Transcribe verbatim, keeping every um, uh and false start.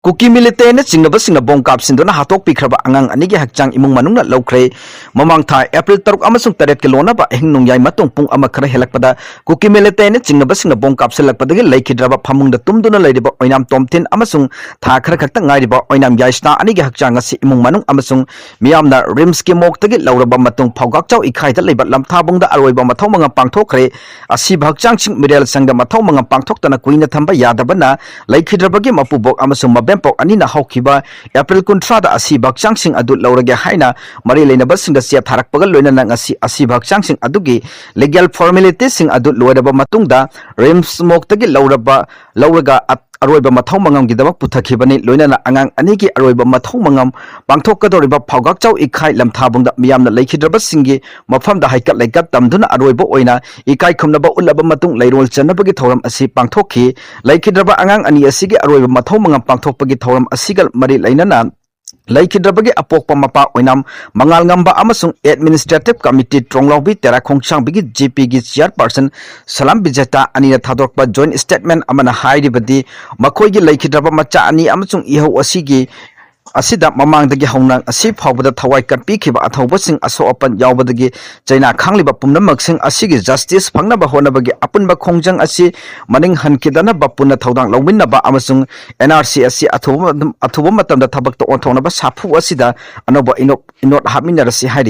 ꯀꯨꯀꯤ ꯃꯤꯂꯤꯇꯦꯟꯅ ꯆꯤꯡꯅꯕꯁꯤꯡꯅ bomb ꯀꯥꯞꯁꯤꯟꯗꯨꯅ ꯍꯥꯠꯇꯣꯛꯄꯤꯈ꯭ꯔꯕ ꯑꯉꯥꯡ ꯑꯅꯤꯒꯤ ꯍꯛꯆꯥꯡ ꯏꯃꯨꯡ ꯃꯅꯨꯡꯅ ꯂꯧꯈ꯭ꯔꯦ꯫ ꯃꯃꯥꯡ ꯊꯥ ꯑꯦꯄ꯭ꯔꯤꯜ ꯇꯔꯨꯛ ꯑꯃꯁꯨꯡ ꯇꯔꯦꯠꯀꯤ ꯂꯣꯟꯅꯕ ꯑꯍꯤꯡ ꯅꯣꯡꯌꯥꯏ ꯃꯇꯨꯡ ꯄꯨꯡ ꯑꯃ ꯈꯔ ꯍꯦꯜꯂꯛꯄꯗ ꯀꯨꯀꯤ ꯃꯤꯂꯤꯇꯦꯟꯅ ꯆꯤꯡꯅꯕꯁꯤꯡꯅ ꯕꯣꯝ ꯀꯥꯞꯁꯤꯜꯂꯛꯄꯗꯒꯤ ꯂꯩꯈꯤꯗ꯭ꯔꯕ ꯐꯃꯨꯡꯗ ꯇꯨꯝꯗꯨꯅ ꯂꯩꯔꯤꯕ ꯑꯣꯏꯅꯥꯝ ꯇꯣꯝꯊꯤꯟ ꯑꯃꯁꯨꯡ ꯊꯥ ꯈꯔ ꯈꯛꯇ ꯉꯥꯏꯔꯤꯕ ꯑꯣꯏꯅꯥꯝ ꯌꯥꯏꯁꯅꯥ ꯑꯅꯤꯒꯤ ꯍꯛꯆꯥꯡ ꯑꯁꯤ ꯏꯃꯨꯡ ꯃꯅꯨꯡ ꯑꯃꯁꯨꯡ ꯃꯤꯌꯥꯝꯅ ꯔꯤꯝꯁꯀꯤ ꯃꯣꯛꯇꯒꯤ ꯂꯧꯔꯕ ꯃꯇꯨꯡ ꯐꯧꯒꯥꯛꯆꯥꯎ ꯏꯈꯥꯏꯗ ꯂꯩꯕ ꯂꯝꯊꯥꯕꯨꯡꯗ ꯑꯔꯣꯏꯕ ꯃꯊꯧ ꯃꯉꯝ ꯄꯥꯡꯊꯣꯛꯈ꯭ꯔꯦ꯫ ꯑꯁꯤꯕ ꯍꯛꯆꯥꯡꯁꯤꯡ ꯃꯤꯔꯦꯜ ꯁꯪꯗ ꯃꯊꯧ ꯃꯉꯝ ꯄꯥꯡꯊꯣꯛꯇꯅ ꯀꯨꯏꯅ ꯊꯝꯕ ꯌꯥꯗꯕꯅ ꯂꯩꯈꯤꯗ꯭ꯔꯕꯒꯤ ꯃꯄꯨꯕꯣꯛ ꯑꯃꯁꯨꯡ ꯃꯕꯦꯝꯄꯣꯛ ꯑꯅꯤꯅ ꯍꯧꯈꯤꯕ ꯑꯦꯄ꯭ꯔꯤꯜ ꯀꯨꯟꯊ꯭ꯔꯥꯗ ꯑꯁꯤꯕ ꯍꯛꯆꯥꯡꯁꯤꯡ ꯑꯗꯨ ꯂꯧꯔꯒꯦ ꯍꯥꯏꯅ ꯃꯔꯤ ꯂꯩꯅꯕꯁꯤꯡꯗ ꯆꯦ ꯊꯥꯔꯛꯄꯒ ꯂꯣꯏꯅꯅ ꯉꯁꯤ ꯑꯁꯤꯕ ꯍꯛꯆꯥꯡꯁꯤꯡ ꯑꯗꯨꯒꯤ ꯂꯤꯒꯦꯜ ꯐꯣꯔꯃꯦꯂꯤꯇꯤꯁꯤꯡ ꯑꯗꯨ ꯂꯣꯏꯔꯕ ꯃꯇꯨꯡꯗ ꯔꯤꯝꯁ ꯃꯣꯛꯇꯒꯤ ꯂꯧꯔꯕ, ꯂꯧꯔꯒ ꯑ-, ꯑꯔꯣꯏꯕ ꯃꯊꯧ ꯃꯉꯝꯒꯤꯗꯃꯛ ꯄꯨꯊꯈꯤꯕꯅꯤ꯫ ꯂꯣꯏꯅꯅ ꯑꯉꯥꯡ ꯑꯅꯤꯒꯤ ꯑꯔꯣꯏꯕ ꯃꯊꯧ ꯃꯉꯝ ꯄꯥꯡꯊꯣꯛꯀꯗꯧꯔꯤꯕ ꯐꯧꯒꯥꯛꯆꯥꯎ ꯏꯈꯥꯏ ꯂꯝꯊꯥꯕꯨꯡꯗ ꯃꯤꯌꯥꯝꯅ ꯂꯩꯈꯤꯗ꯭ꯔꯕꯁꯤꯡꯒꯤ ꯃꯐꯝꯗ ꯍꯩꯀꯠ ꯂꯩꯀꯠ ꯇꯝꯗꯨꯅ ꯑꯔꯣꯏꯕ ꯑꯣꯏꯅ ꯏꯀꯥꯏ ꯈꯨꯝꯅꯕ ꯎꯠꯂꯕ ꯃꯇꯨꯡ ꯂꯩꯔꯣꯜ ꯆꯟꯅꯕꯒꯤ ꯊꯧꯔꯝ ꯑꯁꯤ ꯄꯥꯡꯊꯣꯛꯈꯤ꯫ ꯂꯩꯈꯤꯗ꯭ꯔꯕ ꯑꯉꯥꯡ ꯑꯅꯤ ꯑꯁꯤꯒꯤ ꯑꯔꯣꯏꯕ ꯃꯊꯧ ꯃꯉꯝ ꯄꯥꯡꯊꯣꯛꯄꯒꯤ ꯊꯧꯔꯝ ꯑꯁꯤꯒ ꯃꯔꯤ ꯂꯩꯅꯅ ꯂꯩꯈꯤꯗ꯭ꯔꯕꯒꯤ ꯑꯄꯣꯛꯄ ꯃꯄꯥ ꯑꯣꯏꯅꯥꯝ ꯃꯉꯥꯜꯉꯝꯕ ꯑꯃꯁꯨꯡ ꯑꯦꯗꯃꯤꯅꯤꯁꯇ꯭ꯔꯦꯇꯤꯚ ꯀꯃꯤꯇꯤ ꯇ꯭ꯔꯣꯡꯂꯥꯎꯕꯤ ꯇꯦꯔꯥ ꯈꯣꯡꯁꯥꯡꯕꯤꯒꯤ ꯖꯤꯄꯤꯒꯤ ꯆꯤꯌꯔꯄꯔꯁꯟ ꯁꯂꯥꯝ ꯕꯤꯖꯦꯇꯥ ꯑꯅꯤꯅ ꯊꯥꯗꯣꯔꯛꯄ ꯖꯣꯏꯟꯠ ꯁ꯭ꯇꯦꯠꯃꯦꯟꯠ ꯑꯃꯅ ꯍꯥꯏꯔꯤꯕꯗꯤ, ꯃꯈꯣꯏꯒꯤ ꯂꯩꯈꯤꯗ꯭ꯔꯕ ꯃꯆꯥ ꯑꯅꯤ ꯑꯃꯁꯨꯡ ꯏꯍꯧ ꯑꯁꯤꯒꯤ, ꯑꯁꯤꯗ ꯃꯃꯥꯡꯗꯒꯤ ꯍꯧꯅ ꯉꯁꯤ ꯐꯥꯎꯕꯗ ꯊꯋꯥꯏ ꯀꯠꯄꯤꯈꯤꯕ ꯑꯊꯧꯕꯁꯤꯡ, ꯑꯁꯣꯛ ꯑꯄꯟ ꯌꯥꯎꯕꯗꯒꯤ ꯆꯩꯅꯥ ꯈꯥꯡꯂꯤꯕ ꯄꯨꯝꯅꯃꯛꯁꯤꯡ ꯑꯁꯤꯒꯤ ꯖꯁꯇꯤꯁ ꯐꯪꯅꯕ ꯍꯣꯠꯅꯕꯒꯤ ꯑꯄꯨꯟꯕ ꯈꯣꯡꯖꯪ ꯑꯁꯤ ꯃꯅꯤꯡ ꯍꯟꯈꯤꯗꯅꯕ ꯄꯨꯟꯅ ꯊꯧꯗꯥꯡ ꯂꯧꯃꯤꯟꯅꯕ ꯑꯃꯁꯨꯡ ꯑꯦꯟ ꯑꯥꯔ ꯁꯤ ꯑꯁꯤ ꯑꯊꯨꯕ, ꯑꯊꯨꯕ ꯃꯇꯝꯗ ꯊꯕꯛꯇ ꯑꯣꯟꯊꯣꯛꯅꯕ ꯁꯥꯐꯨ ꯑꯁꯤꯗ ꯑꯅꯧꯕ ꯏꯅꯣꯠ, ꯏꯅꯣꯠ ꯍꯥꯞꯃꯤꯟꯅꯔꯁꯤ ꯍꯥꯏꯔꯤ꯫